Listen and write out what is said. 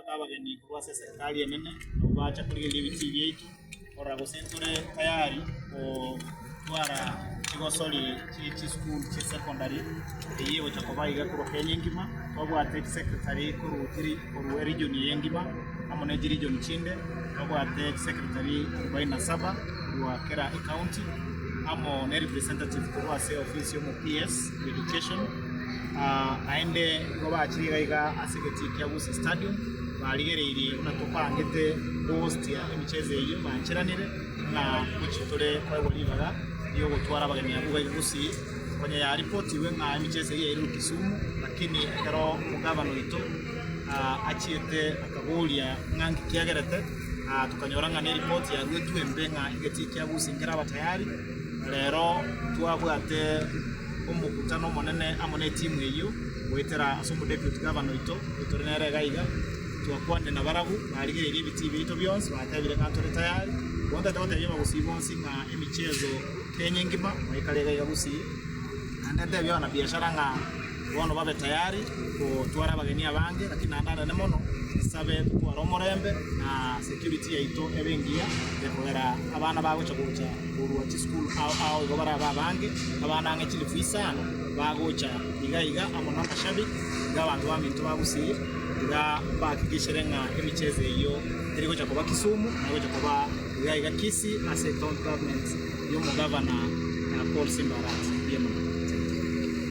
ntobwate abageni korwa ase eserikari enene, abwo bacha korigereria ebitii biaito, korora gose ntore tayari gotwara chigosori chie chisukuru chie secondary, eyio egocha koba iga korwa Kenya engima, twabwate chisecretary korwa chiri korwa eregion eye engima, amo ne chiregion chinde, twabwate chisecretary arubaini na saba korwa kera ecounty, amo ne representative korwa ase ofisi ya omo PS bwa education, naende nigo bachire iga iga ase egetii kia Gusii Stadium, barigereirie buna topangete host ya emichezo eyio bancheranire ng'a ngochia tore koegwa ribaga riogotwara abageni abwo iga Gusii. Konya yaripotirwe ng'a emichezo eyio yairwe Kisumu, lakini ekero omogavana oito achiete akaboria ng'a nki kiagerete, tokanyora ng'a neripoti yaruetwe embe ng'a egetii kia Gusii nkeraba tayari. Rero twabwate omokutano omonene amo netimu eyio goetera ase omodeputy governor oito oyotore nere iga iga, twakwanire nabarabwo barigereirie ebitii biaito bionsi batebire ng'a ntore tayari. Bono ntagete gotebia abagusii bonsi ng'a emichezo Kenya engima baikare iga iga gusii, naende ntebie abanabiashara ng'a bono babe tayari gotwara abageni abange lakini naende anene mono nsabe totware omorembe na security yaito ebe engiya ekogera abana bagocha gocha korwa chisukuru ao ao igo barabe abange, abana ang'e chilifu isano bagocha iga iga amo na amashabiki iga abanto baminto ba Gusii iga mbahakikishere ng'a emichezo eyio teri gocha koba Kisumu naye egocha koba iga iga Kisii ase ecounty government ya omogavana Paul Simba Arati.